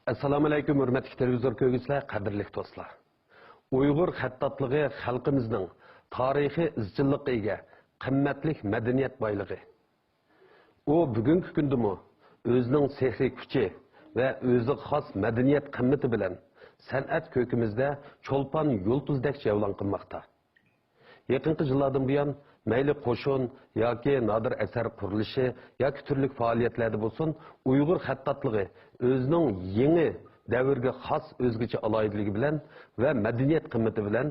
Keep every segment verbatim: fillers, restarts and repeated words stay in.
ئەسسالامۇئەلەيكۇم، ھۆرمەتلىك تېلېۋىزور كۆرگۈچىلەر، قەدىرلىك دوستلار. ئۇيغۇر خەتتاتلىقى خەلقىمىزنىڭ تارىخىي ئىزچىللىققا ئىگە قىممەتلىك مەدەنىيەت بايلىقى. ئۇ بۈگۈنكى كۈندىمۇ ئۆزىنىڭ سېھرىي كۈچى ۋە ئۆزىگە خاس مەدەنىيەت قىممىتى بىلەن سەنئەت كۆكىمىزدە چولپان يۇلتۇزدەك جەۋلان قىلماقتا. يېقىنقى يىللاردىن بۇيان، مەيلى قوشۇن ياكى نادىر ئەسەر قۇرۇلۇشى ياكى تۈرلۈك پائالىيەتلەردە بولسۇن، ئۇيغۇر خەتتاتلىقى ئۆزىنىڭ يېڭى دەۋرگە خاس ئۆزگىچە ئالاھىدىلىكى بىلەن ۋە مەدەنىيەت قىممىتى بىلەن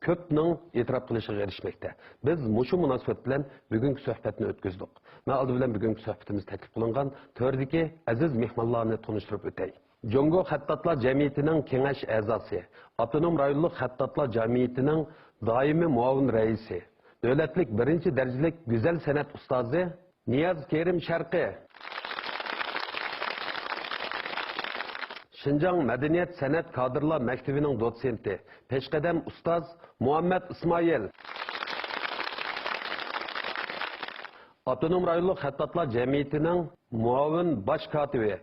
كۆپنىڭ ئېتىراپ قىلىشىغا ئېرىشمەكتە. بىز مۇشۇ مۇناسىۋەت بىلەن بۈگۈنكى سۆھبەتنى ئۆتكۈزدۇق. مەن ئالدى بىلەن بۈگۈنكى سۆھبىتىمىز تەكلىپ قىلىنغان تۆردىكى ئەزىز مېھمانلارنى تونۇشتۇرۇپ ئۆتەي. جۇڭگو خەتتاتلار جەمئىيىتىنىڭ كېڭەش ئەزاسى، ئاپتونوم رايونلۇق خەتتاتلار جەمئىيىتىنىڭ دائىمىي مۇئاۋىن رەئىسى، دۆلەتلىك بىرىنچى دەرىجىلىك گۈزەل سەنئەت ئۇستازى نىياز كېرىم شەرقىي، شىنجاڭ مەدەنىيەت سەنئەت كادىرلار مەكتىۋىنىڭ دوتسېنتى، پېشقەدەم ئۇستاز مۇھەممەد ئىسمائىل، ئاپتونوم رايونلۇق خەتتاتلار جەمئىيىتىنىڭ مۇئاۋىن باش كاتىپى،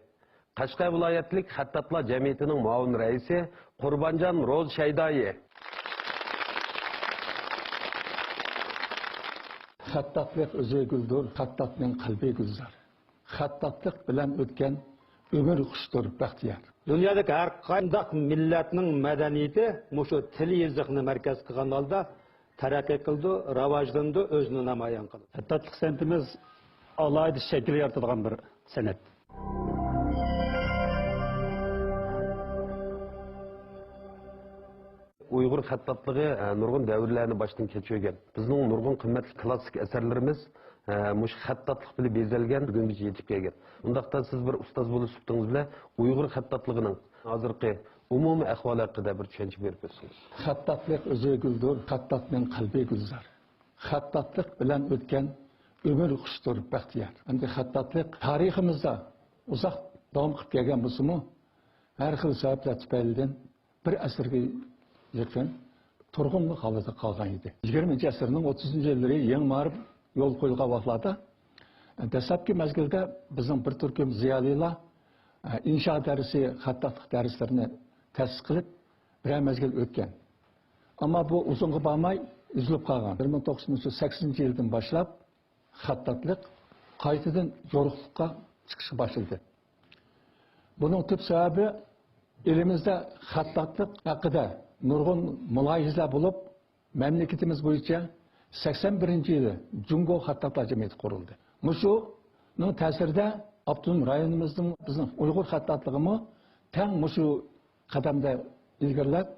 قەشقەر ۋىلايەتلىك خەتتاتلار جەمئىيىتىنىڭ مۇئاۋىن رەئىسى قۇربانجان روز شەيدائى. خەتتاتلىق ئۆزى گۈلدۇر، خەتتاتنىڭ قەلبى گۈلزار. خەتتاتلىق بىلەن ئۆتكەن ئۆمۈر خۇشتۇر، بەختىيار. دۇنيادىكى ھەر قانداق مىللەتنىڭ مەدەنىيىتى مۇشۇ تىل يېزىقنى مەركەز قىلغان ھالدا تەرەققىي قىلىدۇ، راۋاجلىنىدۇ، ئۆزىنى نامايان قىلىدۇ. خەتتاتلىق سەنئىتىمىز ئالاھىدە شەكىل يارىتىدىغان بىر سەنئەت. ئۇيغۇر خەتتاتلىقى، ئە، نۇرغۇن دەۋرلەرنى باشتىن كەچۈرگەن. بىزنىڭ نۇرغۇن قىممەتلىك كلاسسىك ئەسەرلىرىمىز، ئە، مۇشۇ خەتتاتلىق بىلەن بېزەلگەن، بۈگۈنگىچە يېتىپ كەلگەن. ئۇنداقتا سىز بىر ئۇستاز بولۇش سۈپىتىڭىز بىلەن ئۇيغۇر خەتتاتلىقىنىڭ ھازىرقى ئومۇمىي ئەھۋالى ھەققىدە بىر چۈشەنچە بېرىپ ئۆتسىڭىز. خەتتاتلىق ئۆزى گۈلدۇر، خەتتاتنىڭ قەلبى گۈلزار. خەتتاتلىق بىلەن ئۆتكەن ئۆمۈر خۇشتۇر، بەختىيار. ئەمدى خەتتاتلىق تارىخىمىزدا ئۇزاق داۋام قىلىپ كەلگەن بولسىمۇ، ھەر خىل سەۋەبلەر تۈپەيلىدىن بىر ئەسىرگە يېقىن تۇرغۇنلۇق ھالىتىدە قالغان ئىدى. يىگىرمىنچى ئەسىرنىڭ ئوتتۇزىنچى يىللىرى يېڭى مائارىپ يولغا قويۇلغان ۋاقىتلاردا، دەسلەپكى مەزگىلدە بىزنىڭ بىر تۈركۈم زىيالىيلار، ئىنشا دەرسى، خەتتاتلىق دەرسلىرىنى تەسىس قىلىپ، بىرەر مەزگىل ئۆتكەن. ئەمما بۇ ئۇزۇنغا بارماي ئۈزۈلۈپ قالغان. بىر مىڭ توققۇز يۈز سەكسىنىنچى يىلدىن باشلاپ خەتتاتلىق قايتىدىن يورۇقلۇققا چىقىشقا باشلىدى. بۇنىڭ تۈپ سەۋەبى، ئېلىمىزدە خەتتاتلىق ھەققىدە نۇرغۇن مۇلاھىزىلەر بولۇپ، مەملىكىتىمىز بويىچە سەكسەن بىرىنچى يىلى جۇڭگو خەتتاتلار جەمئىيىتى قۇرۇلدى. مۇشۇنىڭ تەسىرىدە ئاپتونوم رايونىمىزنىڭ، بىزنىڭ ئۇيغۇر خەتتاتلىقىمۇ تەڭ مۇشۇ قەدەمدە ئىلگىرىلەپ،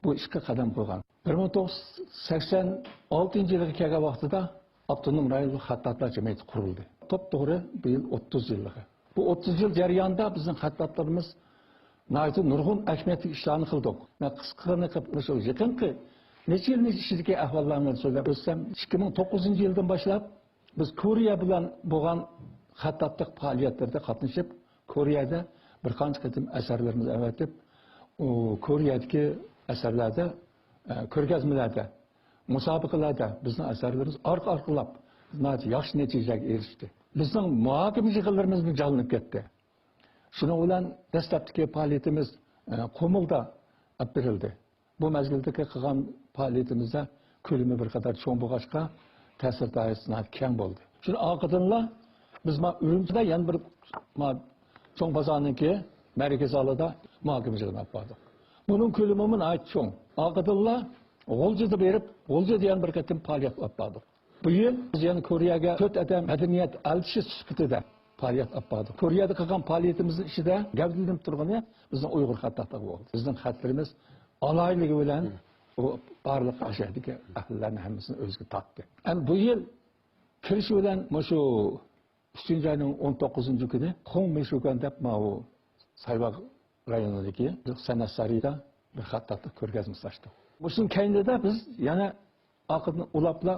بۇ ئىشقا قەدەم قويغان. بىر مىڭ توققۇز يۈز سەكسەن ئالتىنچى يىلغا كەلگەن ۋاقتىدا ئاپتونوم رايونلۇق خەتتاتلار جەمئىيىتى قۇرۇلدى. توپتوغرا بۇ يىل ئوتتۇز يىللىقى. بۇ ئوتتۇز يىل جەريانىدا بىزنىڭ خەتتاتلىرىمىز ناھايىتى نۇرغۇن ئەھمىيەتلىك ئىشلارنى قىلدۇق. مەن قىسقىغىنە قىلىپ، مۇشۇ يېقىنقى نەچچە يىلنىڭ ئىچىدىكى ئەھۋاللارنى سۆزلەپ ئۆتسەم، ئىككى مىڭ توققۇزىنچى يىلدىن باشلاپ بىز كورېيە بىلەن بولغان خەتتاتلىق پائالىيەتلىرىدە قاتنىشىپ، كورېيەدە بىر قانچە قېتىم ئەسەرلىرىمىزنى ئەۋەتىپ، ئۇ كورېيەدىكى ئەسەرلەردە، ئە، كۆرگەزمىلەردە، مۇسابىقىلەردە بىزنىڭ ئەسەرلىرىمىز ئارقا-ئارقىلاپ ناھايىتى ياخشى نەتىجىلەرگە ئېرىشتى. بىزنىڭ مۇھاكىمە يىغىنلىرىمىزمۇ جانلىنىپ كەتتى. شۇنىڭ بىلەن دەسلەپتىكى پائالىيىتىمىز، ئە، قۇمۇلدا ئېلىپ بېرىلدى. بۇ مەزگىلدىكى قىلغان پائالىيىتىمىزدە كۆلىمى بىر قەدەر چوڭ بولغاچقا، تەسىر دائىرىسى ناھايىتى كەڭ بولدى. شۇنىڭ ئارقىدىنلا بىز ما ئۈرۈمچىدە يەنە بىر ما چوڭ بازارنىڭكى مەرىكە زالىدا مۇھاكىمە يىغىنى ئېلىپ باردۇق. بۇنىڭ كۆلىمىمۇ ناھايىتى چوڭ. ئارقىدىنلا غۇلجىدا بېرىپ، غۇلجىدا يەنە بىر قېتىم پائالىيەت ئېلىپ باردۇق. بۇ يىل بىز يەنە كورېيەگە تۆت ئادەم مەدەنىيەت ئەلچىسى سۈپىتىدە پائالىيەت ئېلىپ باردۇق. كورېيەدە قىلغان پائالىيىتىمىزنىڭ ئىچىدە گەۋدىلىنىپ تۇرغىنى بىزنىڭ ئۇيغۇر خەتتاتلىقى بولدى. بىزنىڭ خەتلىرىمىز ئالاھىدىلىكى بىلەن ئۇ بارلىق ئاشۇ يەردىكى ئەھلىلەرنىڭ ھەممىسىنى ئۆزىگە تارتتى. ئەمدى بۇ يىل كىرىش بىلەن مۇشۇ ئۈچىنچى ئاينىڭ ئون توققۇزىنچى كۈنى خۇڭ مىشۇگەن دەپ ماۋۇ سايۋاغ رايونىدىكى بىر سەنئەت سارىيىدا بىر خەتتاتلىق كۆرگەزمىسى ئاچتۇق. مۇشۇنىڭ كەينىدە بىز يەنە ئارقىدىن ئۇلاپلا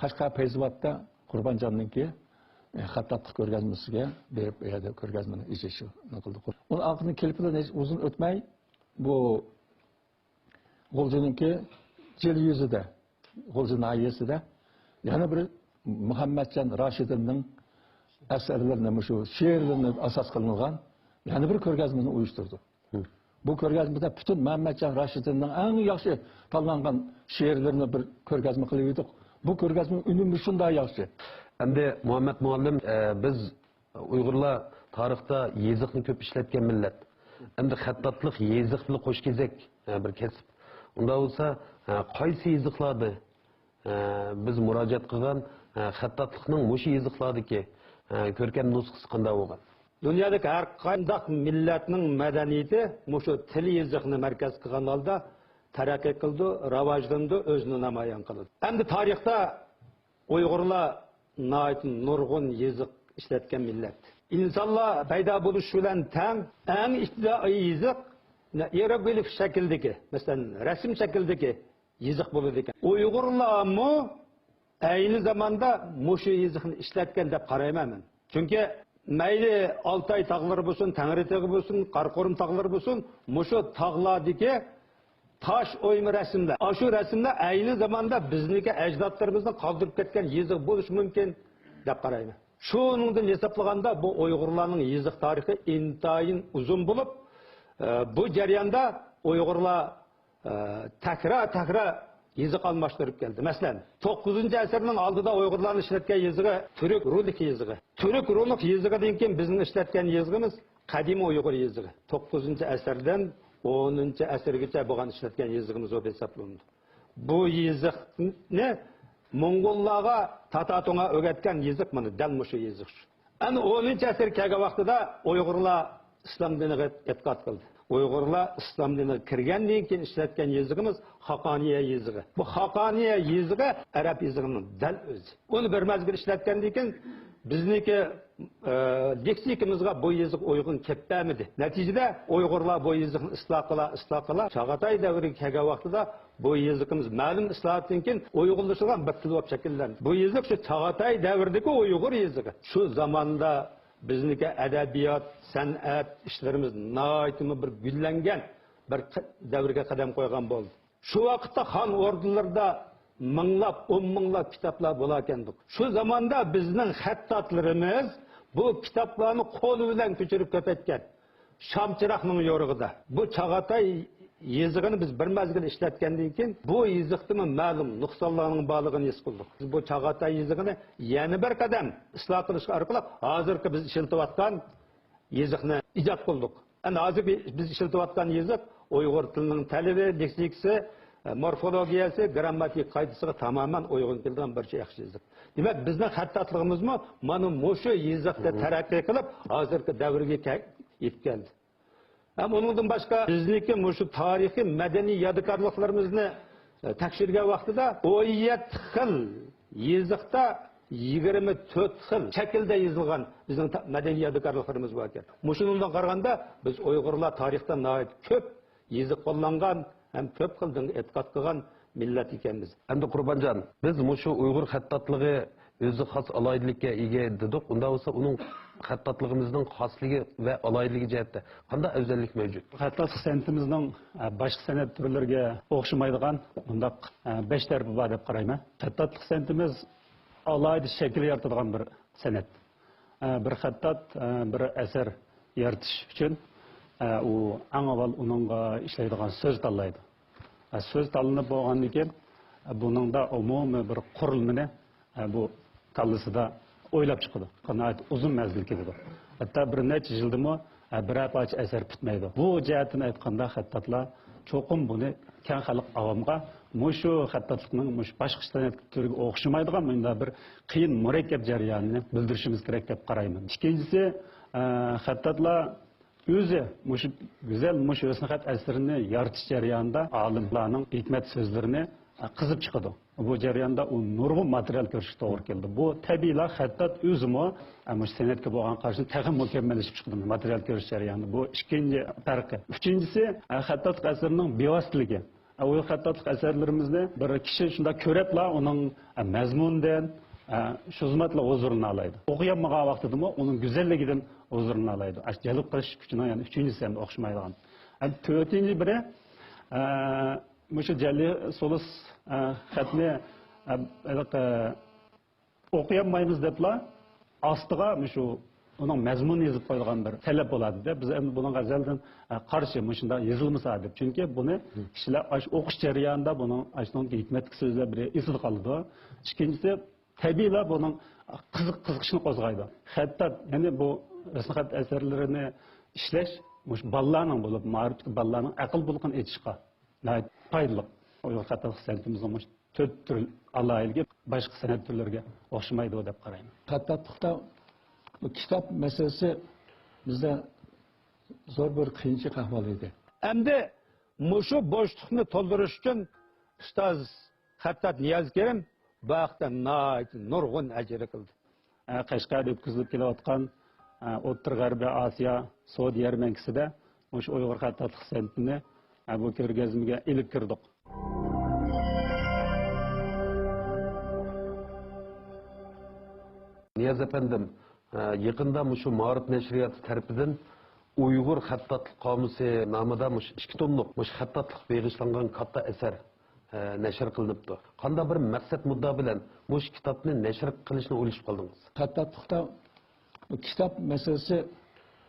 قەشقەر پەيزىۋاتتا قۇربانجاننىڭكى، ئە، خەتتاتلىق كۆرگەزمىسىگە بېرىپ، ئۇ يەردە كۆرگەزمىنى ئېچىشنى قىلدۇق. ئۇنىڭ ئارقىدىن كېلىپلا نەچچە ئۇزۇن ئۆتمەي، بۇ غۇلجىنىڭكى جىلى يۈزىدە، غۇلجا ناھىيەسىدە يەنە بىر مۇھەممەتجان راشىدىننىڭ ئەسەرلىرىنى، مۇشۇ شېئىرلىرىنى ئاساس قىلىنغان يەنە بىر كۆرگەزمىنى ئۇيۇشتۇردۇق. بۇ كۆرگەزمىدە پۈتۈن مەمەتجان راشىدىننىڭ ئەڭ ياخشى تاللانغان شېئىرلىرىنى بىر كۆرگەزمە قىلىۋىدۇق. بۇ كۆرگەزمىنىڭ ئۈنۈمى شۇنداق ياخشى. ئەمدى مۇھەممەد مۇئەللىم، ئە، بىز ئۇيغۇرلار تارىختا يېزىقنى كۆپ ئىشلەتكەن مىللەت. ئەمدى خەتتاتلىق يېزىق بىلەن قوش كېزەك، ئە، بىر كەسىپ. ئۇنداق بولسا، ئە، قايسى يېزىقلاردا، ئە، بىز مۇراجىئەت قىلغان، ئە، خەتتاتلىقنىڭ مۇشۇ يېزىقلاردىكى، ئە، كۆركەم نۇسخىسى قانداق بولغان؟ دۇنيادىكى ھەر قانداق مىللەتنىڭ مەدەنىيىتى مۇشۇ تىل يېزىقنى مەركەز قىلغان ھالدا تەرەققىي قىلىدۇ، راۋاجلىنىدۇ، ئۆزىنى نامايان قىلىدۇ. ئەمدى تارىختا ئۇيغۇرلار ناھايىتى نۇرغۇن يېزىق ئىشلەتكەن مىللەت. ئىنسانلار پەيدا بولۇش بىلەن تەڭ ئەڭ ئىپتىدائىي يېزىق يېروگلىف شەكلىدىكى، مەسىلەن، رەسىم شەكلىدىكى يېزىق بولىدىكەن. ئۇيغۇرلارمۇ ئەينى زاماندا مۇشۇ يېزىقنى ئىشلەتكەن دەپ قارايمەن مەن. چۈنكى مەيلى ئالتاي تاغلىرى بولسۇن، تەڭرىتېغى بولسۇن، قاراقورۇم تاغلىرى بولسۇن، مۇشۇ تاغلاردىكى تاش ئويما رەسىملەر. ئاشۇ رەسىملەر ئەينى زاماندا بىزنىڭكى ئەجدادلىرىمىزنىڭ قالدۇرۇپ كەتكەن يېزىق بولۇشى مۇمكىن دەپ قارايمەن. شۇنىڭدىن ھېسابلىغاندا بۇ ئۇيغۇرلارنىڭ يېزىق تارىخى ئىنتايىن ئۇزۇن بولۇپ، ئە، بۇ جەرياندا ئۇيغۇرلار ئە، تەكرار-تەكرار يېزىق ئالماشتۇرۇپ كەلدى. مەسىلەن، توققۇزىنچى ئەسىرنىڭ ئالدىدا ئۇيغۇرلارنىڭ ئىشلەتكەن يېزىقى تۈرك رۇنىك يېزىقى. تۈرك رۇنىك يېزىقىدىن كېيىن بىزنىڭ ئىشلەتكەن يېزىقىمىز قەدىمىي ئۇيغۇر يېزىقى. توققۇزىنچى ئەسىردىن ئونىنچى ئەسىرگىچە بولغان ئىشلەتكەن يېزىقىمىز بولۇپ ھېسابلىنىدۇ. بۇ يېزىقنى موڭغۇللارغا تاتا-توڭا ئۆگەتكەن يېزىق مانا دەل مۇشۇ يېزىق شۇ. ئەنە ئونىنچى ئەسىرگە كەلگەن ۋاقتىدا ئۇيغۇرلار ئىسلام دىنىغا ئېتىقاد قىلدى. ئۇيغۇرلار ئىسلام دىنىغا كىرگەندىن كېيىن ئىشلەتكەن يېزىقىمىز خاقانىيە يېزىقى. بۇ خاقانىيە يېزىقى ئەرەب يېزىقىنىڭ دەل ئۆزى. ئۇنى بىر مەزگىل ئىشلەتكەندىن كېيىن بىزنىڭكى، ئە، لېكسىكىمىزغا بۇ يېزىق ئۇيغۇن كەپ بەرمىدى. نەتىجىدە ئۇيغۇرلار بۇ يېزىقنى ئىسلاھ قىلا، ئىسلاھ قىلا، چاغاتاي دەۋرىگە كەلگەن ۋاقتىدا بۇ يېزىقىمىز مەلۇم ئىسلاھاتتىن كېيىن ئۇيغۇرلىشىدىغان بىر تىل بولۇپ شەكىللەندى. بۇ يېزىق شۇ چاغاتاي دەۋرىدىكى ئۇيغۇر يېزىقى. شۇ زاماندا بىزنىڭكى ئەدەبىيات، سەنئەت ئىشلىرىمىز ناھايىتىمۇ بىر گۈللەنگەن بىر ق-، دەۋرگە قەدەم قويغان بولدى. شۇ ۋاقىتتا خان ئوردىلىرىدا مىڭلاپ، ئون مىڭلاپ كىتابلار بولاركەندۇق. شۇ زاماندا بىزنىڭ خەتتاتلىرىمىز بۇ كىتابلارنى قولى بىلەن كۆچۈرۈپ كۆپەيتكەن. شام چىراغنىڭ يورۇقىدا بۇ چاغاتاي يېزىقىنى بىز بىر مەزگىل ئىشلەتكەندىن كېيىن، بۇ يېزىقتىمۇ مەلۇم نۇقسانلارنىڭ بارلىقىنى ھېس قىلدۇق. بىز بۇ چاغاتاي يېزىقىنى يەنە بىر قەدەم ئىسلاھ قىلىش ئارقىلىق ھازىرقى بىز ئىشلىتىۋاتقان يېزىقنى ئىجاد قىلدۇق. ئەنە ھازىر بى-، بىز ئىشلىتىۋاتقان يېزىق ئۇيغۇر تىلىنىڭ تەلىپى، لېكسىكىسى، ئە، مورفولوگىيەسى، گىرامماتىكا قائىدىسىغا تامامەن ئۇيغۇن كېلىدىغان بىر ئىچى ياخشى يېزىق. دېمەك، بىزنىڭ خەتتاتلىقىمىزمۇ مانا مۇشۇ يېزىقتا تەرەققىي قىلىپ، ھازىرقى دەۋرگە كە-، يېتىپ كەلدى. ھەم ئۇنىڭدىن باشقا، بىزنىڭكى مۇشۇ تارىخىي مەدەنىي يادىكارلىقلىرىمىزنى، ئە، تەكشۈرگەن ۋاقتىدا، ئون يەتتە خىل يېزىقتا يىگىرمە تۆت خىل شەكىلدە يېزىلغان بىزنىڭ تا-، مەدەنىي يادىكارلىقلىرىمىز بار ئىكەن. مۇشۇنىڭدىن قارىغاندا، بىز ئۇيغۇرلار تارىختا ناھايىتى كۆپ يېزىق قوللانغان ھەم كۆپ خىل دىنغا ئېتىقاد قىلغان مىللەت ئىكەنمىز. ئەمدى قۇربانجان، بىز مۇشۇ ئۇيغۇر خەتتاتلىقى ئۆزى خاس ئالاھىدىلىككە ئىگە دېدۇق. ئۇنداق بولسا، ئۇنىڭ خەتتاتلىقىمىزنىڭ خاسلىقى ۋە ئالاھىدىلىكى جەھەتتە قانداق ئەۋزەللىك مەۋجۇت؟ خەتتاتلىق سەنئىتىمىزنىڭ، ئە، باشقا سەنئەت تۈرلىرىگە ئوخشىمايدىغان مۇنداق، ئە، بەش تەرىپى بار دەپ قارايمەن. خەتتاتلىق سەنئىتىمىز ئالاھىدە شەكىل يارىتىدىغان بىر سەنئەت. ئە، بىر خەتتات، ئە، بىر ئەسەر يارىتىش ئۈچۈن، ئە، ئۇ ئەڭ ئاۋۋال ئۇنىڭغا ئىشلەيدىغان سۆز تاللايدۇ. ئە، سۆز تاللىنىپ بولغاندىن كېيىن، ئە، بۇنىڭدا ئومۇمىي بىر قۇرۇلمىنى، ئە، بۇ كاللىسىدا ئويلاپ چىقىدۇ. ناھايىتى ئۇزۇن مەزگىل كېتىدۇ. ھەتتا بىر نەچچە يىلدىمۇ، ئە، بىرەر پارچە ئەسەر پۈتمەيدۇ. بۇ جەھەتتىن ئېيتقاندا، خەتتاتلار چوقۇم بۇنى كەڭ خەلق ئاۋامغا مۇشۇ خەتتاتلىقنىڭ مۇشۇ باشقا سەنئەت تۈرىگە ئوخشىمايدىغان مۇنداق بىر قىيىن، مۇرەككەپ جەريانىنى بىلدۈرۈشىمىز كېرەك دەپ قارايمەن. ئىككىنچىسى، ئە، خەتتاتلار ئۆزى مۇشۇ گۈزەل، مۇشۇ ھۆسنخەت ئەسىرىنى يارىتىش جەريانىدا ئالىملارنىڭ ھېكمەت سۆزلىرىنى، ئە، قېزىپ چىقىدۇ. بۇ جەرياندا ئۇ نۇرغۇن ماتېرىيال كۆرۈشكە توغرا كېلىدۇ. بۇ تەبىئىيلا خەتتات ئۆزىمۇ، ئە، مۇشۇ سەنئەتكە بولغان قارىشىنى تېخىمۇ مۇكەممەللىشىپ چىقىدۇ ماتېرىيال كۆرۈش جەريانىدا. بۇ ئىككىنچى پەرقى. ئۈچىنچىسى، ئە، خەتتاتلىق ئەسىرىنىڭ بىۋاسىتىلىكى. ئە، ئۇ خەتتاتلىق ئەسەرلىرىمىزنى بىر كىشى شۇنداق كۆرەپلا ئۇنىڭ، ئە، مەزمۇنىدىن، ئە، شۇ زۇماتلا ھۇزۇرلىنالايدۇ. ئوقۇيالمىغان ۋاقتىدىمۇ ئۇنىڭ گۈزەللىكىدىن ھۇزۇرلىنالايدۇ. ئە، جەلپ قىلىش كۈچىنىڭ يەنە ئۈچىنچىسى ھەم ئوخشىمايدىغان. ئە، تۆتىنچى بىرى، ئە، مۇشۇ جەللى سولۇس، ئە، خەتنى، ئە، ھېلىقى ئوقۇيالمايمىز دەپلا ئاستىغا مۇشۇ ئۇنىڭ مەزمۇنى يېزىپ قويۇلغان بىر تەلەپ بولاتتى. بىز ئەمدى بۇنىڭغا ئەزەلدىن، ئە، قارشى، مۇشۇنداق يېزىلمىسا دەپ. چۈنكى بۇنى كىشىلەر ئاش-، ئوقۇش جەريانىدا بۇنىڭ ئاشۇنىڭ ھېكمەتلىك سۆزلەر بىرى ئېسىدە قالىدۇ. ئىككىنچىسى، تەبىئىيلا بۇنىڭ قىزىق-، قىزىقىشنى قوزغايدۇ. خەتتات، يەنى بۇ رەسىم خەت ئەسەرلىرىنى ئىشلەش مۇشۇ بالىلارنىڭ بولۇپ، مائارىپتىكى بالىلارنىڭ ئەقىل بۇلىقىنى ئېچىشقا ناھايىتى پايدىلىق. ئۇيغۇر خەتتاتلىق سەنئىتىمىزنىڭ مۇشۇ تۆت تۈر ئالاھىدىلىكى باشقا سەنئەت تۈرلىرىگە ئوخشىمايدۇ دەپ قارايمەن. خەتتاتلىقتا بۇ كىتاب مەسىلىسى بىزدە زور بىر قىيىنچىلىق ئەھۋال ئىدى. ئەمدى مۇشۇ بوشلۇقنى تولدۇرۇش ئۈچۈن ئۇستاز خەتتات نىياز كېرىم بۇ ھەقتە ناھايىتى نۇرغۇن ئەجىر قىلدى. ئە، قەشقەردە ئۆتكۈزۈلۈپ كېلىۋاتقان، ئە، ئوتتۇرا غەربىي ئاسىيا سودا يەرمەنكىسىدە مۇشۇ ئۇيغۇر خەتتاتلىق سەنئىتىنى، ئە، بۇ كۆرگەزمىگە ئېلىپ كىردۇق. نىياز ئەپەندىم، ئە، يېقىندا مۇشۇ مائارىپ نەشرىياتى تەرىپىدىن ئۇيغۇر خەتتاتلىق قامۇسى نامىدا مۇشۇ ئىككى توملۇق مۇشۇ خەتتاتلىققا بېغىشلانغان كاتتا ئەسەر، ئە، نەشر قىلىنىپتۇ. قانداق بىر مەقسەت مۇددىئا بىلەن مۇشۇ كىتابنى نەشر قىلىشنى ئويلىشىپ قالدىڭىز؟ خەتتاتلىقتا بۇ كىتاب مەسىلىسى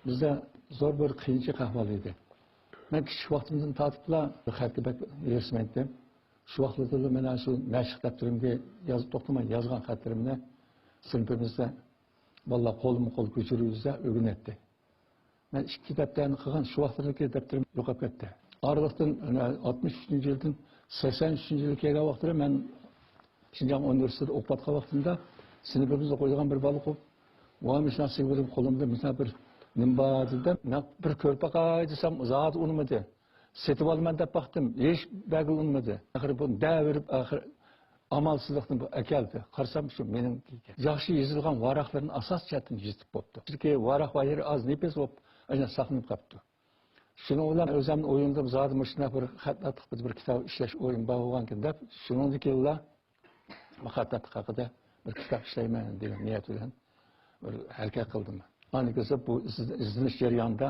بىزدە زور بىر قىيىنچىلىق ئەھۋال ئىدى. مەن كىچىك ۋاقتىمدىن تارتىپلا خەتكە بەك ھېرىسمەن ئىدىم. شۇ ۋاقىتلاردا مەن شۇ مەشىق دەپتىرىمگە يازىپ توختىماي يازغان خەتلىرىمنى سىنىپىمىزدە بالىلار قولمۇ قول كۆچۈرۈۋېتىپ ئۆگىنەتتى. مەن ئىككى دەپتەرنى قىلغان، شۇ ۋاقىتلىرىكى دەپتىرىم يوقاپ كەتتى. ئارىلىقتىن، ئەنە، ئاتمىش ئۈچىنچى يىلدىن سەكسەن ئۈچىنچى يىلغا كەلگەن ۋاقىتلىرى مەن شىنجاڭ ئۇنىۋېرسىتېتىدا ئوقۇۋاتقان ۋاقتىمدا سىنىپىمىزدا ئوقۇيدىغان بىر بالا ئوقۇپ، ۋاي، مۇشۇنداق سىنىپىمىزدا قولۇمدا مۇشۇنداق بىر نېمە بار دېدى. مەن بىر كۆرۈپ باقاي دېسەم، زادى ئۇنىمىدى. سېتىۋالىمەن دەپ باقتىم، ھېچ بەرگىلى ئۇنىمىدى. ئاخىرى بۇنى دەۋېرىپ، ئاخىرى ئامالسىزلىقتىن بۇ ئەكەلدى. قارىسام، شۇ مېنىڭكى ئىكەن. ياخشى يېزىلغان ۋاراقلىرىنى ئاساسىي جەھەتتىن يېزىپ بوپتۇ. چۈنكى ۋاراق بايرى ئاز، نېپىز بولۇپ، ئەنە ساقلىنىپ قاپتۇ. شۇنىڭ بىلەن ئۆزۈمنى ئويلىدىم، زادى مۇشۇنداق بىر خەتتاتلىق بىر كىتاب ئىشلەش ئويۇم بار بولغانكەن دەپ، شۇنىڭدىن كېيىنلا خەتتاتلىق ھەققىدە بىر كىتاب ئىشلەيمەن دېگەن نىيەت بىلەن بىر ھەرىكەت قىلدىم. ئاندىن كېيىن بۇ ئىز-، ئىزدىنىش جەريانىدا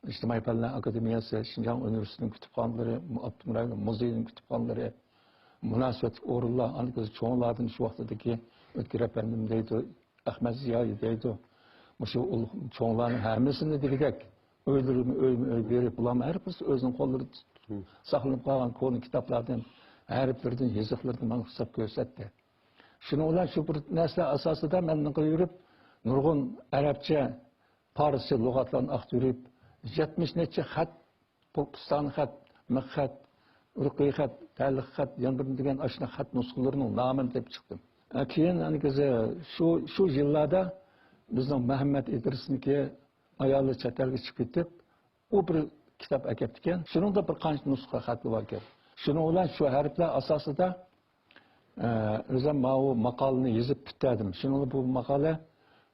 ئىجتىمائىي پەنلەر ئاكادېمىيەسى، شىنجاڭ ئۇنىۋېرسىتېتىنىڭ كۇتۇپخانىلىرى، ئاپتونوم رايون مۇزېيىنىڭ كۇتۇپخانىلىرى، مۇناسىۋەتلىك ئورۇنلار، ئاندىن كېيىن چوڭلاردىن شۇ ۋاقتىدىكى ئۆتكۈر ئەپەندىم دەيدۇ، ئەخمەت زىيائىي دەيدۇ. مۇشۇ ئۇلۇغ چوڭلارنىڭ ھەممىسىنى دېگۈدەك ئۆيلىرىمۇ ئۆيمۇ ئۆي بېرىپ، بۇلارمۇ ھەر بىرسى ئۆزىنىڭ قوللىرىدا ساقلىنىپ قالغان كونا كىتابلاردىن، ھەرپلىرىدىن، يېزىقلىرىدىن ماڭا قىستاپ كۆرسەتتى. شۇنىڭ بىلەن شۇ بىر نەرسىلەر ئاساسىدا مەن نېمە قىلىپ يۈرۈپ، نۇرغۇن ئەرەبچە، پارسچە لۇغەتلەرنى ئاختۇرۇپ، يەتمىش نەچچە خەت، پوستانى خەت، مىخ خەت، ئۇرۇقىي خەت، تەلىق خەت، يەنە بىر دېگەن ئاشۇنداق خەت نۇسخىلىرىنىڭ نامىنى تېپىپ چىقتىم. ئە، كېيىن ئەنە شۇ، شۇ يىللاردا بىزنىڭ مەھەممەت ئىدرىسنىڭكى ئايالى چەت ئەلگە چىقىپ كېتىپ، ئۇ بىر كىتاب ئەكەپتىكەن. شۇنىڭدا بىر قانچە نۇسخا خەتى باركەن. شۇنىڭ بىلەن شۇ ھەرپلەر ئاساسىدا، ئە، ئۆزۈم ماۋۇ ماقالىنى يېزىپ پۈتتۈردۈم. شۇنىڭ بىلەن بۇ ماقالە،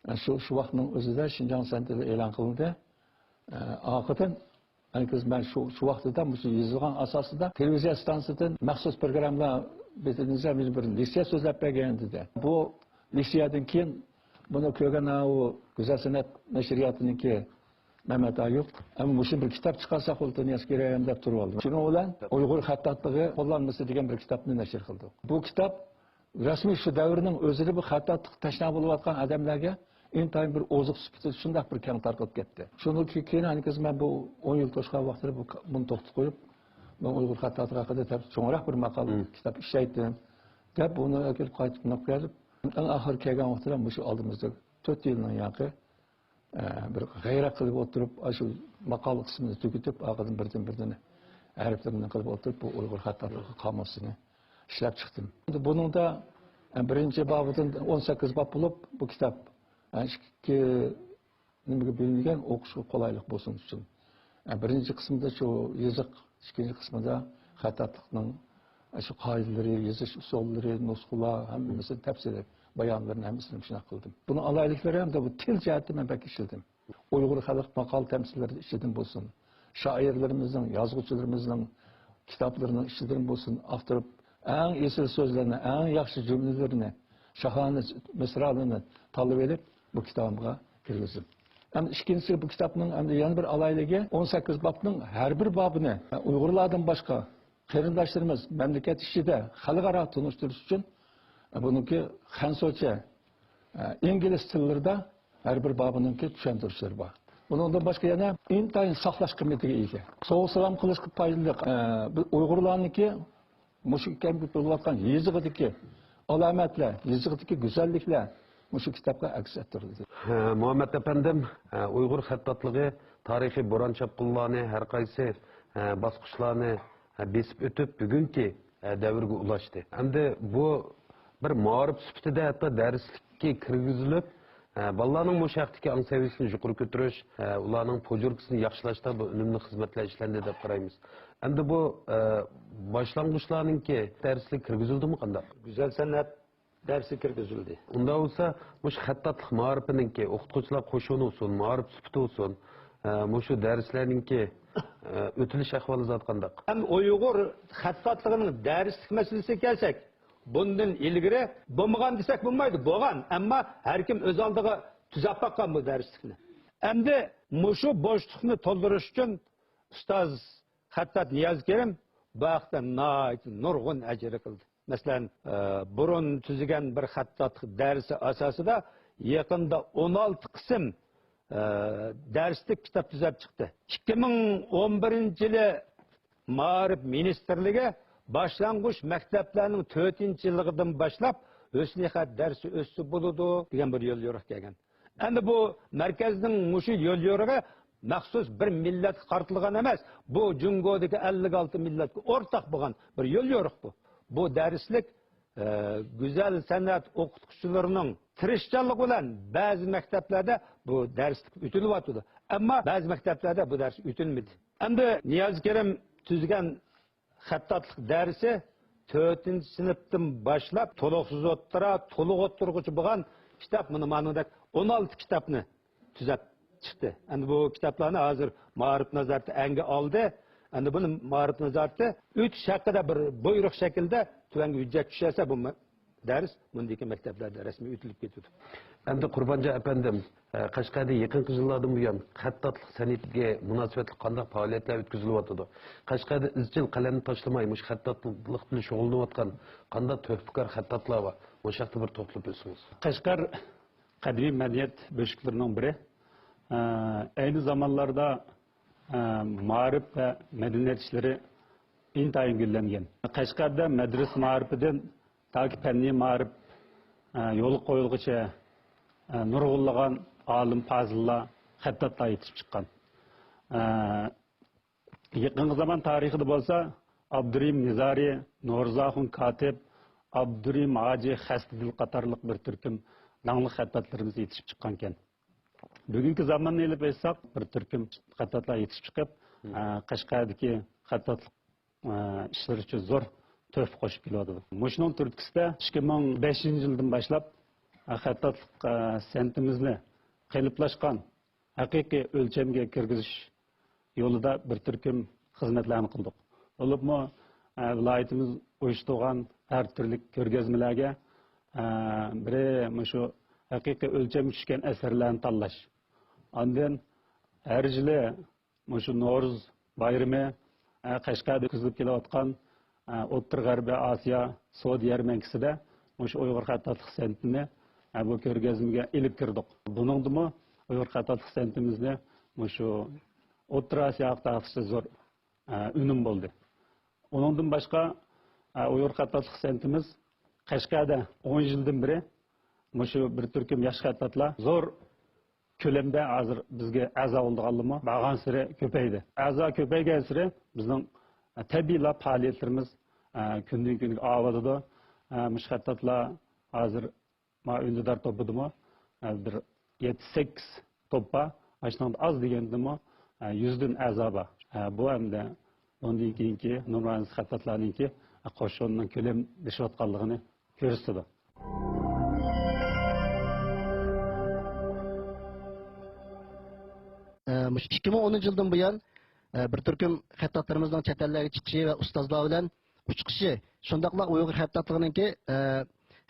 ئە، شۇ، شۇ ۋاقىتنىڭ ئۆزىدە شىنجاڭ سەنئىتىدە ئېلان قىلىندى. ئە، ئارقىدىن، ئەنكىز مەن شۇ، شۇ ۋاقتىدا مۇشۇ يېزىلغان ئاساسىدا تېلېۋىزىيە ئىستانسىسىدىن مەخسۇس پروگراممىلار بېتىدىن بىر لېكسىيە سۆزلەپ بەرگەن دېدى. بۇ لېكسىيەدىن كېيىن بۇنى كۆرگەن ئاۋۇ گۈزەل سەنئەت نەشرىياتىنىڭكى مەمەت ئايۇپ، ئەمما مۇشۇ بىر كىتاب چىقارساق بولىدۇ، نىياز كېرەم دەپ تۇرۇۋالدى. شۇنىڭ بىلەن ئۇيغۇر خەتتاتلىقى قوللانمىسى دېگەن بىر كىتابنى نەشر قىلدۇق. بۇ كىتاب رەسمىي شۇ دەۋرنىڭ ئۆزىدە بۇ خەتتاتلىق تەشنا بولۇۋاتقان ئادەملەرگە ئىنتايىن بىر ئوزۇق سۈپىتىدە شۇنداق بىر كەڭ تارقىلىپ كەتتى. شۇنىڭدىن كېيىن، ئەنكىز مەن بۇ ئون يىل توشقان ۋاقتىدا بۇ، بۇنى توختىتىپ قويۇپ، مەن ئۇيغۇر خەتتاتلىقى ھەققىدە چوڭراق بىر ماقالە، كىتاب ئىشلەيتتىم دەپ، بۇنى ئەكېلىپ قايتىپ ئۇناپ كەلدىم. ئەڭ ئاخىرى كەلگەن ۋاقتىدا مۇشۇ ئالدىمىزدا تۆت يىلنىڭ ياقى ئە، بىر غەيرەت قىلىپ ئولتۇرۇپ، ئاشۇ ماقالە قىسمىنى تۈگىتىپ، ئارقىدىن بىردىن-بىردىن ھەرپلىرىنى قىلىپ ئولتۇرۇپ، بۇ ئۇيغۇر خەتتاتلىقى قامۇسىنى ئىشلەپ چىقتىم. ئەمدى بۇنىڭدا، ئە، بىرىنچى بابىدىن ئون سەككىز باب بولۇپ، بۇ كىتاب، ئە، ئىككى نېمىگە بۆلۈنگەن، ئوقۇشقا قولايلىق بولسۇن ئۈچۈن. ئە، بىرىنچى قىسمىدا شۇ يېزىق، ئىككىنچى قىسمىدا خەتتاتلىقنىڭ شۇ قائىدىلىرى، يېزىش ئۇسۇللىرى، نۇسخىلار، ھەممىسىنى تەپسىلىي بايانلىرىنى ھەممىسىنى شۇنداق قىلدىم. بۇنىڭ ئالاھىدىلىكلىرى ھەمدە بۇ تىل جەھەتتە مەن بەك ئىشلىدىم. ئۇيغۇر خەلق ماقال تەمسىللىرى ئىچىدىن بولسۇن، شائىرلىرىمىزنىڭ، يازغۇچىلىرىمىزنىڭ كىتابلىرىنىڭ ئىچىدىن بولسۇن، ئاختۇرۇپ، ئەڭ ئېسىل سۆزلەرنى، ئەڭ ياخشى جۈملىلىرىنى، شاھانە مىسرالىرىنى تاللىۋېلىپ، بۇ كىتابىمغا كىرگۈزدۈم. ئەمدى ئىككىنچىسى، بۇ كىتابنىڭ ئەمدى يەنە بىر ئالاھىدىلىكى، ئون سەككىز بابنىڭ ھەر بىر بابىنى ئۇيغۇرلاردىن باشقا قېرىنداشلىرىمىز مەملىكەت ئىچىدە، خەلقئارا تونۇشتۇرۇش ئۈچۈن بۇنىڭكى خەنزۇچە، ئىنگلىز تىللىرىدا ھەر بىر بابىنىڭكى چۈشەندۈرۈشلىرى بار. ئۇنىڭدىن باشقا يەنە ئىنتايىن ساقلاش قىممىتىگە ئىگە. سوۋغا سالام قىلىشقا پايدىلىق. ئە، بىز ئۇيغۇرلارنىڭكى مۇشۇ كەمگە بولۇۋاتقان يېزىقىدىكى ئالامەتلەر، يېزىقىدىكى گۈزەللىكلەر مۇشۇ كىتابقا ئەكس ئەتتۈرۈلدى. ھە، مۇھەممەد ئەپەندىم، ھە، ئۇيغۇر خەتتاتلىقى تارىخىي بوران-چاپقۇنلارنى، ھەر قايسى، ھە، باسقۇچلارنى، ھە، بېسىپ ئۆتۈپ، بۈگۈنكى، ھە، دەۋرگە ئۇلاشتى. ئەمدى بۇ بىر مائارىپ سۈپىتىدە ھەتتا دەرسلىككە كىرگۈزۈلۈپ، ھە، بالىلارنىڭ مۇشۇ ھەقتىكى ئاڭ سەۋىيەسىنى يۇقىرى كۆتۈرۈش، ھە، ئۇلارنىڭ پوجوركىسىنى ياخشىلاشتا بۇ ئۈنۈملۈك خىزمەتلەر ئىشلەندى دەپ قارايمىز. ئەمدى بۇ، ھە، باشلانغۇچلارنىڭكى دەرسلىك كىرگۈزۈلدىمۇ قانداق؟ گۈزەل سەنئەت دەرسى كىرگۈزۈلدى. ئۇنداق بولسا، مۇشۇ خەتتاتلىق مائارىپىنىڭكى، ئوقۇتقۇچىلار قوشۇنى بولسۇن، مائارىپ سۈپىتى بولسۇن، ھە، مۇشۇ دەرسلەرنىڭكى، ھە، ئۆتۈلۈش ئەھۋالى زادى قانداق؟ ھەم ئۇيغۇر خەتتاتلىقىنىڭ دەرسلىك مەسىلىسىگە كەلسەك، بۇندىن ئىلگىرى بولمىغان دېسەك بولمايدۇ، بولغان، ئەمما ھەر كىم ئۆز ئالدىغا تۈزەپ باققان بۇ دەرسلىكنى. ئەمدى مۇشۇ بوشلۇقنى تولدۇرۇش ئۈچۈن ئۇستاز خەتتات نىياز كېرىم بۇ ھەقتە ناھايىتى نۇرغۇن ئەجىر قىلدى. مەسىلەن، ئە، بۇرۇن تۈزگەن بىر خەتتاتلىق دەرسى ئاساسىدا يېقىندا ئون ئالتە قىسىم، ئە، دەرسلىك كىتاب تۈزەپ چىقتى. ئىككى مىڭ ئون بىرىنچى يىلى مائارىپ مىنىستىرلىكى باشلانغۇچ مەكتەپلەرنىڭ تۆتىنچى يىللىقىدىن باشلاپ ھۆسنىي خەت دەرسى ئۆتسە بولىدۇ دېگەن بىر يوليورۇق كەلگەن. ئەمدى بۇ مەركەزنىڭ مۇشۇ يوليورۇقى مەخسۇس بىر مىللەتكە قارىتىلغان ئەمەس، بۇ جۇڭگودىكى ئەللىك ئالتە مىللەتكە ئورتاق بولغان بىر يوليورۇق بۇ. بۇ دەرسلىك، ئە، گۈزەل سەنئەت ئوقۇتقۇچىلىرىنىڭ تىرىشچانلىقى بىلەن بەزى مەكتەپلەردە بۇ دەرسلىك ئۆتۈلۈۋاتىدۇ. ئەمما بەزى مەكتەپلەردە بۇ دەرس ئۆتۈلمىدى. ئەمدى نىياز كېرىم تۈزگەن خەتتاتلىق دەرسى تۆتىنچى سىنىپتىن باشلاپ تولۇقسىز ئوتتۇرا، تولۇق ئوتتۇرىغىچە بولغان كىتاب، مانا مانىڭدەك ئون ئالتە كىتابنى تۈزەپ چىقتى. ئەمدى بۇ كىتابلارنى ھازىر مائارىپ نازارىتى ئەنگە ئالدى. ئەمدى بۇنى مائارىپ نازارىتى ئۆتۈش ھەققىدە بىر بۇيرۇق شەكلىدە تۆۋەنگە ھۆججەت چۈشۈرسە، بۇ دەرس بۇندىكى مەكتەپلەردە رەسمىي ئۆتۈلۈپ كېتىدۇ. ئەمدى قۇربانجان ئەپەندىم، ئە، قەشقەردە يېقىنقى يىللاردىن بۇيان خەتتاتلىق سەنئىتىگە مۇناسىۋەتلىك قانداق پائالىيەتلەر ئۆتكۈزۈلۈۋاتىدۇ؟ قەشقەردە ئىزچىل قەلەمنى تاشلىماي مۇشۇ خەتتاتلىق بىلەن شۇغۇللىنىۋاتقان قانداق تۆھپىكار خەتتاتلار بار؟ مۇشۇ ھەقتە بىر توختىلىپ ئۆتسىڭىز. قەشقەر قەدىمىي مەدەنىيەت بۆشۈكلىرىنىڭ بىرى. ئە، ئەينى زامانلاردا، ئە، مائارىپ ۋە مەدەنىيەت ئىشلىرى ئىنتايىن گۈللەنگەن. قەشقەردە مەدرىسە مائارىپىدىن تاكى پەننىي مائارىپ، ئە، يولغا قويۇلغۇچە، ئە، نۇرغۇنلىغان ئالىم پازىللار، خەتتاتلار يېتىشىپ چىققان. ئە، يېقىنقى زامان تارىخىدا بولسا ئابدۇرېھىم نىزارى، نورزاخۇن كاتىپ، ئابدۇرېھىم ھاجى خەستىدىل قاتارلىق بىر تۈركۈم داڭلىق خەتتاتلىرىمىز يېتىشىپ چىققانىكەن. بۈگۈنكى زاماننى ئېلىپ ئېيتساق، بىر تۈركۈم خەتتاتلار يېتىشىپ چىقىپ، مم. ئە، قەشقەردىكى خەتتاتلىق، ئە، ئىشلىرى ئۈچۈن زور تۆھپە قوشۇپ كېلىۋاتىدۇ. مۇشۇنىڭ تۈرتكىسىدە ئىككى مىڭ بەشىنچى يىلدىن باشلاپ، ئە، خەتتاتلىق، ئە، سەنئىتىمىزنى قېلىپلاشقان، ھەقىقىي ئۆلچەمگە كىرگۈزۈش يولىدا بىر تۈركۈم خىزمەتلەرنى قىلدۇق. بولۇپمۇ، ئە، ۋىلايىتىمىز ئۇيۇشتۇرغان ھەر تۈرلۈك كۆرگەزمىلەرگە، ئە، بىرى مۇشۇ ھەقىقىي ئۆلچەمگە چۈشكەن ئەسەرلەرنى تاللاش. ئاندىن ھەر يىلى مۇشۇ نورۇز بايرىمى، ئە، قەشقەردە ئۆتكۈزۈلۈپ كېلىۋاتقان، ئە، ئوتتۇرا غەربىي ئاسىيا سودا يەرمەنكىسىدە مۇشۇ ئۇيغۇر خەتتاتلىق سەنئىتىنى، ئە، بۇ كۆرگەزمىگە ئېلىپ كىردۇق. بۇنىڭدىمۇ ئۇيغۇر خەتتاتلىق سەنئىتىمىزنى مۇشۇ ئوتتۇرا ئاسىياغا تارقىتىشتا زور، ئە، ئۈنۈم بولدى. ئۇنىڭدىن باشقا، ئە، ئۇيغۇر خەتتاتلىق سەنئىتىمىز قەشقەردە ئون يىلدىن بېرى مۇشۇ بىر تۈركۈم ياش خەتتاتلار زور كۆلەمدە ھازىر بىزگە ئەزا بولىدىغانلىرىمۇ بارغانسېرى كۆپەيدى. ئەزا كۆپەيگەنسېرى بىزنىڭ، ئە، تەبىئىيلا پائالىيەتلىرىمىز، ئە، كۈندىن-كۈنگە ئاۋۇتىدۇ. ئە، مۇشۇ خەتتاتلار ھازىر ما ئۈندىدار توپىدىمۇ، ئە، بىر يەتتە-سەككىز توپ بار. ئاشۇنىڭدا ئاز دېگەندىمۇ، ئە، يۈزدىن ئەزا بار. ئە، بۇ ئەمدى بۇندىن كېيىنكى نۇرانىس خەتتاتلارنىڭكى، ئە، قوشۇنىنىڭ كۆلەملىشىۋاتقانلىقىنى كۆرسىتىدۇ. ئە، مۇشۇ ئىككى مىڭ ئونىنچى يىلدىن بۇيان، ئە، بىر تۈركۈم خەتتاتلىرىمىزنىڭ چەت ئەللەرگە چىقىشى ۋە ئۇستازلار بىلەن ئۇچۇشى، شۇنداقلا ئۇيغۇر خەتتاتلىقىنىڭكى، ئە،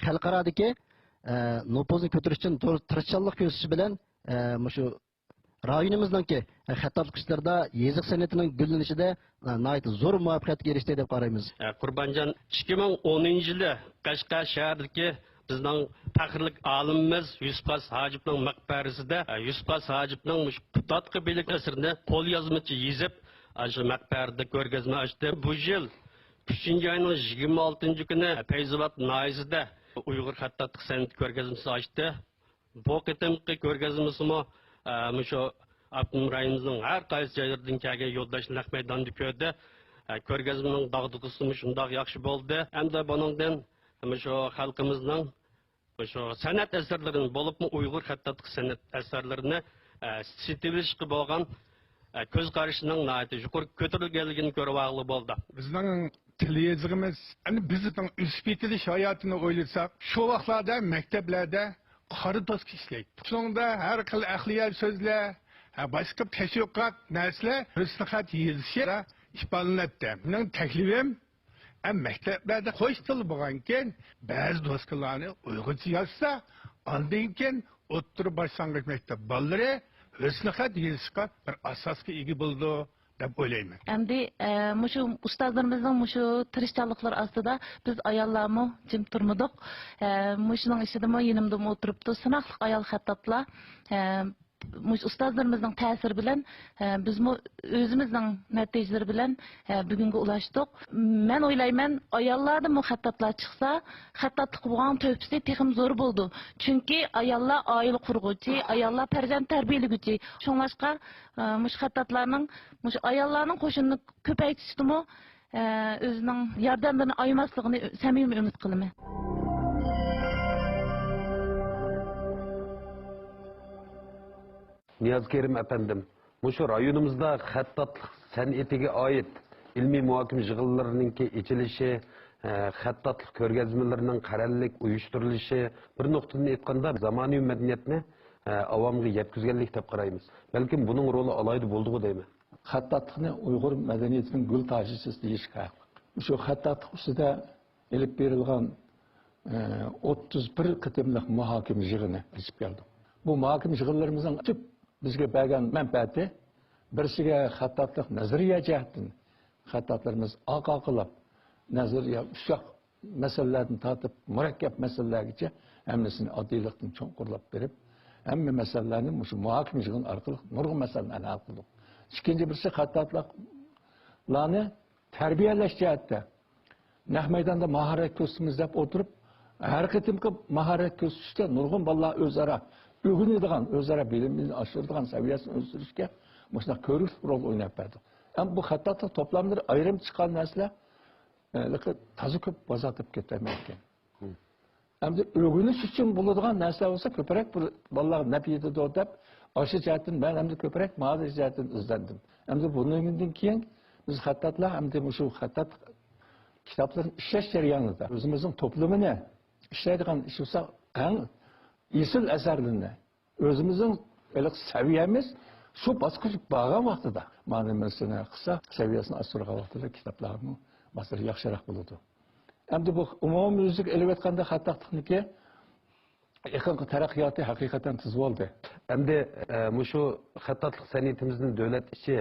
خەلقئارادىكى، ئە، نوپۇزىنى كۆتۈرۈش ئۈچۈن تور-، تىرىشچانلىق كۆرسىتىشى بىلەن، ئە، مۇشۇ رايونىمىزنىڭكى، ئە، خەتتاتلىق ئىشلىرىدا يېزىق سەنئىتىنىڭ گۈللىنىشىدە، ئە، ناھايىتى زور مۇۋەپپەقىيەتكە ئېرىشتى دەپ قارايمىز. ئە، قۇربانجان، ئىككى مىڭ ئونىنچى يىلى قەشقەر شەھىرىدىكى بىزنىڭ پەخىرلىك ئالىمىمىز يۈسۈپ خاس ھاجىپنىڭ مەقبەرىسىدە، ئە، يۈسۈپ خاس ھاجىپنىڭ مۇشۇ پۇتاتقۇ بىلىك ئەسىرىنى قوليازمىچە يېزىپ، ئاشۇ مەقبەرىدە كۆرگەزمە ئاچتى. بۇ يىل ئۈچىنچى ئاينىڭ يىگىرمە ئالتىنچى كۈنى پەيزىۋات ناھىيەسىدە ئۇيغۇر خەتتاتلىق سەنئىتى كۆرگەزمىسى ئاچتى. بۇ قېتىمقى كۆرگەزمىسىمۇ، ئە، مۇشۇ ئاپتونوم رايونىمىزنىڭ ھەر قايسى جايلىرىدىن كەلگەن يولداشلار نەق مەيداندا كۆردى. ئە، كۆرگەزمىنىڭ داغدۇغىسىمۇ شۇنداق ياخشى بولدى. ھەمدە بۇنىڭدىن مۇشۇ خەلقىمىزنىڭ مۇشۇ سەنئەت ئەسەرلىرىنى، بولۇپمۇ ئۇيغۇر خەتتاتلىق سەنئەت ئەسەرلىرىنى، ئە، سېتىۋېلىشقا بولغان، ئە، كۆز قارىشىنىڭ ناھايىتى يۇقىرى كۆتۈرۈلگەنلىكىنى كۆرۈۋالغىلى بولدى. بىزنىڭ تىل يېزىقىمىز، ئەنە بىزنىڭ ئۆسۈپ يېتىلىش ھاياتىنى ئويلىساق، شۇ ۋاقىتلاردا مەكتەپلەردە قارا دوسكا ئىشلەيتتى. شۇنىڭدا ھەر خىل ئەقلىيە سۆزلەر، ھە، باشقا تەشۋىقات نەرسىلەر ھۆسنىخەت يېزىشى ئىپادىلىنەتتى. مېنىڭ تەكلىپىم، ئە، مەكتەپلەردە قوش تىل بولغانكەن، بەزى دوسكىلارنى ئۇيغۇرچە يازسا، ئاندىن كېيىن ئوتتۇرا باشلانغۇچ مەكتەپ بالىلىرى ھۆسنىخەت يېزىشقا بىر ئاساسقا ئىگە بولىدۇ دەپ ئويلايمەن. ئەمدى، ئە، مۇشۇ ئۇستازلىرىمىزنىڭ مۇشۇ تىرىشچانلىقلىرى ئاستىدا بىز ئاياللارمۇ جىم تۇرمىدۇق. ئە، مۇشۇنىڭ ئىچىدىمۇ يېنىمدىمۇ ئولتۇرۇپتۇ سىناقلىق ئايال خەتتاتلار. ئە، مۇشۇ ئۇستازلىرىمىزنىڭ تەسىرى بىلەن، ئە، بىزمۇ ئۆزىمىزنىڭ نەتىجىلىرى بىلەن، ئە، بۈگۈنگە ئۇلاشتۇق. مەن ئويلايمەن، ئاياللاردىنمۇ خەتتاتلار چىقسا، خەتتاتلىققا بولغان تۆھپىسى تېخىمۇ زور بولىدۇ. چۈنكى ئاياللار ئائىلە قۇرغۇچى، ئاياللار پەرزەنت تەربىيەلىگۈچى. شۇڭلاشقا، ئە، مۇشۇ خەتتاتلارنىڭ، مۇشۇ ئاياللارنىڭ قوشۇنىنى كۆپەيتىشتىمۇ، ئە، ئۆزىنىڭ ياردەملىرىنى ئايىماسلىقىنى سەمىمىي ئۈمىد قىلىمەن. نىياز كېرىم ئەپەندىم، مۇشۇ رايونىمىزدا خەتتاتلىق سەنئىتىگە ئائىت ئىلمىي مۇھاكىمە يىغىنلىرىنىڭكى ئېچىلىشى، ئە، خەتتاتلىق كۆرگەزمىلىرىنىڭ قەرەللىك ئۇيۇشتۇرۇلۇشى، بىر نۇقتىدىن ئېيتقاندا، زامانىۋى مەدەنىيەتنى، ئە، ئاۋامغا يەتكۈزگەنلىك دەپ قارايمىز. بەلكىم بۇنىڭ رولى ئالاھىدە بولدىغۇ دەيمەن. خەتتاتلىقنى ئۇيغۇر مەدەنىيىتىنىڭ گۈل تاجىسى دېيىشكە ھەقلىق. شۇ خەتتاتلىق ئۈستىدە ئېلىپ بېرىلغان، ئە، ئوتتۇز بىر قېتىملىق مۇھاكىمە يىغىنى ئېچىپ كەلدۇق. بۇ مۇھاكىمە يىغىنلىرىمىزنىڭ تۈپ بىزگە بەرگەن مەنپەئەتى، بىرسىگە خەتتاتلىق نەزەرىيە جەھەتتىن خەتتاتلىرىمىز ئاق-ئاقىلاپ، نەزەرىيە ئۇششاق مەسىلىلەردىن تارتىپ مۇرەككەپ مەسىلىلەرگىچە ھەممىسىنى ئاددىيلىقتىن چوڭقۇرلاپ بېرىپ، ھەممە مەسىلىلەرنى مۇشۇ مۇھاكىمە يىغىنى ئارقىلىق نۇرغۇن مەسىلىلەرنى ھەل قىلدۇق. ئىككىنچى بىرسى، خەتتاتلارنى تەربىيەلەش جەھەتتە نەق مەيداندا ماھارەت كۆرسىتىمىز دەپ ئولتۇرۇپ، ھەر قېتىمقى ماھارەت كۆرسىتىشتە نۇرغۇن بالىلار ئۆزئارا ئۆگىنىدىغان، ئۆزئارا بىلىمىنى ئاشۇرىدىغان سەۋىيەسىنى ئۆستۈرۈشكە مۇشۇنداق كۆرۈكلۈك رول ئويناپ بەردۇق. ئەمما بۇ خەتتاتلىق توپلاملىرى ئايرىم چىققان نەرسىلەر، ئە، لېكىن تازا كۆپ بازار تېپىپ كېتەلمەيدىكەن. ئەمدى ئۆگىنىش ئۈچۈن بولىدىغان نەرسە بولسا، كۆپرەك بۇ بالىلارغا نەپ يېتىدۇ دەپ، ئاشۇ جەھەتتىن مەن ئەمدى كۆپرەك مانا شۇ جەھەتتىن ئىزدەندىم. ئەمدى بۇنىڭدىن كېيىن بىز خەتتاتلار ئەمدى مۇشۇ خەتتات كىتابلىرىنى ئىشلەش جەريانىدا ئۆزىمىزنىڭ توپلىمىنى ئىشلەيدىغان ئىش بولسا، ئەڭ ئېسىل ئەسەرلىرىنى ئۆزىمىزنىڭ ھېلىقى سەۋىيەمىز شۇ باسقۇچ بارغان ۋاقتىدا، مانا نېمىسىنى قىلسا، سەۋىيەسىنى ئاستۇرغان ۋاقتىدا كىتابلارمۇ باسىدۇ، ياخشىراق بولىدۇ. ئەمدى بۇ ئومۇميۈزلۈك ئېلىۋېتقاندا خەتتاتلىقنىڭكى يېقىنقى تەرەققىياتى ھەقىقەتەن تېز بولدى. ئەمدى، ئە، مۇشۇ خەتتاتلىق سەنئىتىمىزنى دۆلەت ئىچى،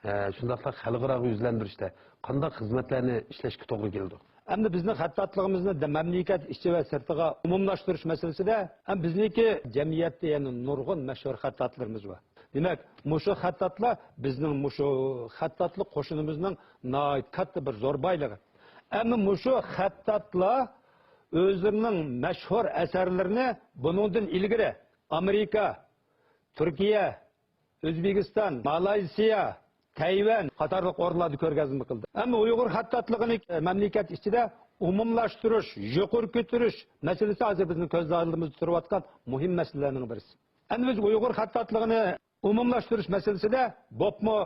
ئە، شۇنداقلا خەلقئاراغا يۈزلەندۈرۈشتە قانداق خىزمەتلەرنى ئىشلەشكە توغرا كېلىدۇ؟ ئەمدى بىزنىڭ خەتتاتلىقىمىزنى دە-، مەملىكەت ئىچى ۋە سىرتىغا ئومۇملاشتۇرۇش مەسىلىسىدە، ھەم بىزنىڭكى جەمئىيەتتە يەنە نۇرغۇن مەشھۇر خەتتاتلىرىمىز بار. دېمەك، مۇشۇ خەتتاتلار بىزنىڭ مۇشۇ خەتتاتلىق قوشۇنىمىزنىڭ ناھايىتى كاتتا بىر زور بايلىقى. ئەمما مۇشۇ خەتتاتلار ئۆزلىرىنىڭ مەشھۇر ئەسەرلىرىنى بۇنىڭدىن ئىلگىرى ئامېرىكا، تۈركىيە، ئۆزبېكىستان، مالايسىيا، تەيۋەن قاتارلىق ئورۇنلاردا كۆرگەزمە قىلدى. ئەمما ئۇيغۇر خەتتاتلىقىنى مەملىكەت ئىچىدە ئومۇملاشتۇرۇش، يۇقىرى كۆتۈرۈش مەسىلىسى ھازىر بىزنىڭ كۆز ئالدىمىزدا تۇرۇۋاتقان مۇھىم مەسىلىلەرنىڭ بىرسى. ئەمدى بىز ئۇيغۇر خەتتاتلىقىنى ئومۇملاشتۇرۇش مەسىلىسىدە بولۇپمۇ،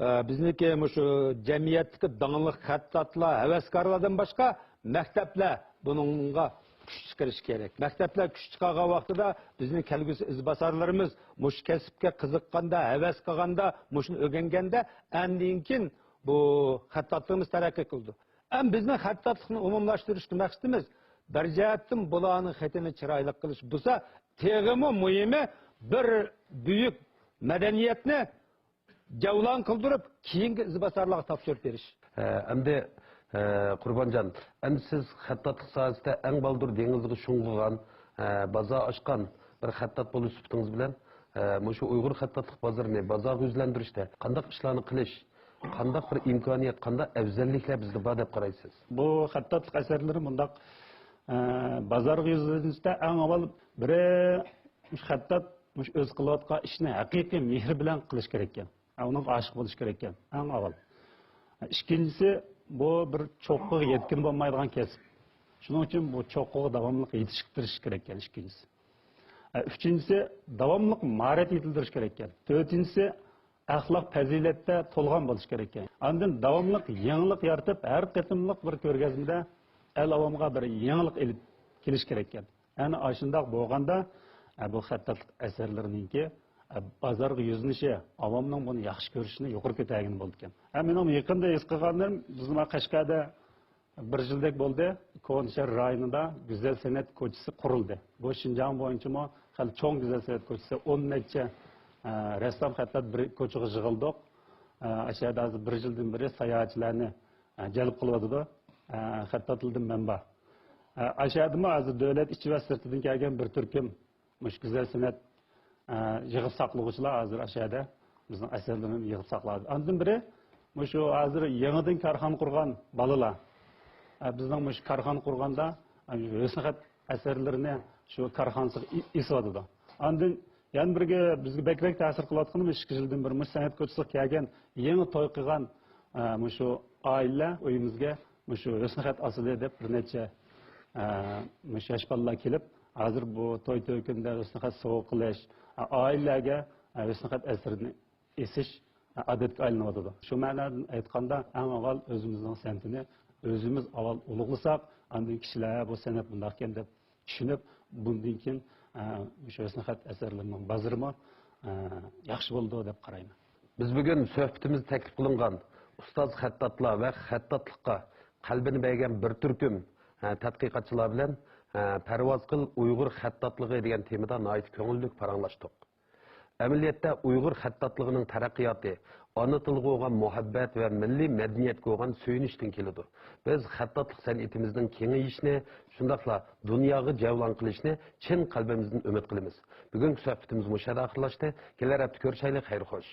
ئە، بىزنىڭكى مۇشۇ جەمئىيەتتىكى داڭلىق خەتتاتلار، ھەۋەسكارلاردىن باشقا مەكتەپلەر بۇنىڭغا كۈچ چىقىرىشى كېرەك. مەكتەپلەر كۈچ چىقارغان ۋاقتىدا بىزنىڭ كەلگۈسى ئىزباسارلىرىمىز مۇشۇ كەسىپكە قىزىققاندا، ھەۋەس قىلغاندا، مۇشۇنى ئۆگەنگەندە، ئاندىن كېيىن بۇ خەتتاتلىقىمىز تەرەققىي قىلىدۇ. ئەمما بىزنىڭ خەتتاتلىقنى ئومۇملاشتۇرۇشتا مەقسىتىمىز بىر جەھەتتىن بۇلارنىڭ خېتىنى چىرايلىق قىلىش بولسا، تېخىمۇ مۇھىمى بىر بۈيۈك مەدەنىيەتنى جەۋلان قىلدۇرۇپ، كېيىنكى ئىزباسارلارغا تاپشۇرۇپ بېرىش. ھە، ئەمدى ھە، قۇربانجان، ئەمدى سىز خەتتاتلىق ساھەسىدە ئەڭ بالدۇر دېڭىزغا شۇڭغۇغان، ھە، بازار ئاچقان بىر خەتتات بولۇش سۈپىتىڭىز بىلەن، ھە، مۇشۇ ئۇيغۇر خەتتاتلىق بازىرىنى بازارغا يۈزلەندۈرۈشتە قانداق ئىشلارنى قىلىش، قانداق بىر ئىمكانىيەت، قانداق ئەۋزەللىكلەر بىزدە بار دەپ قارايسىز؟ بۇ خەتتاتلىق ئەسەرلىرى مۇنداق، ئە، بازارغا يۈزلىنىشتە ئەڭ ئاۋۋال بىرى مۇشۇ خەتتات مۇشۇ ئۆزى قىلىۋاتقان ئىشنى ھەقىقىي مېھرى بىلەن قىلىش كېرەككەن. ئە، ئۇنىڭغا ئاشىق بولۇش كېرەككەن، ئەڭ ئاۋۋال. ئىككىنچىسى، بۇ بىر چوققىغا يەتكىلى بولمايدىغان كەسىپ. شۇنىڭ ئۈچۈن بۇ چوققىغا داۋاملىق يېتىشكە تىرىشىش كېرەككەن، ئىككىنچىسى. ئە، ئۈچىنچىسى، داۋاملىق ماھارەت يېتىلدۈرۈش كېرەككەن. تۆتىنچىسى، ئەخلاق پەزىلەتتە تولغان بولۇش كېرەككەن. ئاندىن داۋاملىق يېڭىلىق يارىتىپ، ھەر قېتىملىق بىر كۆرگەزمىدە ئەل ئاۋامغا بىر يېڭىلىق ئېلىپ كېلىش كېرەككەن. ئەنە ئاشۇنداق بولغاندا، ئە، بۇ خەتتاتلىق ئەسەرلىرىنىڭكى، ئە، بازارغا يۈزلىنىشى، ئاۋامنىڭ بۇنى ياخشى كۆرۈشىنى يۇقىرى كۆتەرگىلى بولىدىكەن. ئە، مېنىڭ يېقىندا ھېس قىلغانلىرىم، بىزنىڭ قەشقەردە بىر يىلدەك بولدى، كونا شەھەر رايونىدا گۈزەل سەنئەت كوچىسى قۇرۇلدى. بۇ شىنجاڭ بويىچىمۇ خېلى چوڭ گۈزەل سەنئەت كوچىسى، ئون نەچچە، ئە، رەسسام، خەتتات بىر كوچىغا يىغىلدۇق. ئە، ئاشۇ يەردە ھازىر بىر يىلدىن بېرى ساياھەتچىلەرنى، ئە، جەلپ قىلىۋاتىدۇ. ئە، خەتتاتلىرىدىن مەنبە. ئە، ئاشۇ يەردىمۇ ھازىر دۆلەت ئىچى ۋە سىرتىدىن كەلگەن بىر تۈركۈم مۇشۇ گۈزەل سەنئەت، ئە، يىغىپ ساقلىغۇچىلار ھازىر ئاشۇ يەردە بىزنىڭ ئەسەرلىرىمىزنى يىغىپ ساقلايدۇ. ئاندىن بىرى، مۇشۇ ھازىر يېڭىدىن كارخانا قۇرغان بالىلار. ئە، بىزنىڭ مۇشۇ كارخانا قۇرغاندا، ئە، ھۆسنىخەت ئەسەرلىرىنى شۇ كارخانىسىغا ئېسىۋاتىدۇ. ئاندىن يەنە بىرگە بىزگە بەكرەك تەسىر قىلىۋاتقىنىمۇ ئىككى يىلدىن بېرى مۇشۇ سەنئەت كوچىسىغا كەلگەن، يېڭى توي قىلغان، ئە، مۇشۇ ئائىلىلەر ئۆيىمىزگە مۇشۇ ھۆسنىخەت ئاسىدۇ دەپ بىر نەچچە، ئە، مۇشۇ ياش بالىلار كېلىپ، ھازىر بۇ توي تۆكۈندە ھۆسنىخەت سوۋغا قىلىش، ئە، ئائىلىلەرگە، ئە، ھۆسنىخەت ئەسىرىنى ئېسىش، ئە، ئادەتكە ئايلىنىۋاتىدۇ. شۇ مەنىدىن ئېيتقاندا، ئەڭ ئاۋۋال ئۆزىمىزنىڭ سەنئىتىنى ئۆزىمىز ئاۋۋال ئۇلۇغلىساق، ئاندىن كىشىلەر بۇ سەنئەت بۇنداق ئىكەن دەپ چۈشىنىپ، بۇندىن كېيىن، ئە، مۇشۇ ھۆسنىخەت ئەسەرلىرىنىڭ بازىرىمۇ، ئە، ياخشى بولىدۇ دەپ قارايمەن. بىز بۈگۈن سۆھبىتىمىزدە تەكلىپ قىلىنغان ئۇستاز خەتتاتلار ۋە خەتتاتلىققا قەلبىنى بەرگەن بىر تۈركۈم، ئە، تەتقىقاتچىلار بىلەن، ئە، پەرۋاز قىل ئۇيغۇر خەتتاتلىقى دېگەن تېمىدا ناھايىتى كۆڭۈللۈك پاراڭلاشتۇق. ئەمەلىيەتتە ئۇيغۇر خەتتاتلىقىنىڭ تەرەققىياتى ئانا تىلغا بولغان مۇھەببەت ۋە مىللىي مەدەنىيەتكە بولغان سۆيۈنۈشتىن كېلىدۇ. بىز خەتتاتلىق سەنئىتىمىزنىڭ كېڭىيىشىنى، شۇنداقلا دۇنياغا جەۋلان قىلىشىنى چىن قەلبىمىزدىن ئۈمىد قىلىمىز. بۈگۈنكى سۆھبىتىمىز مۇشۇ يەردە ئاخىرلاشتى. كېلەر ھەپتە كۆرۈشەيلى. خەير خوش.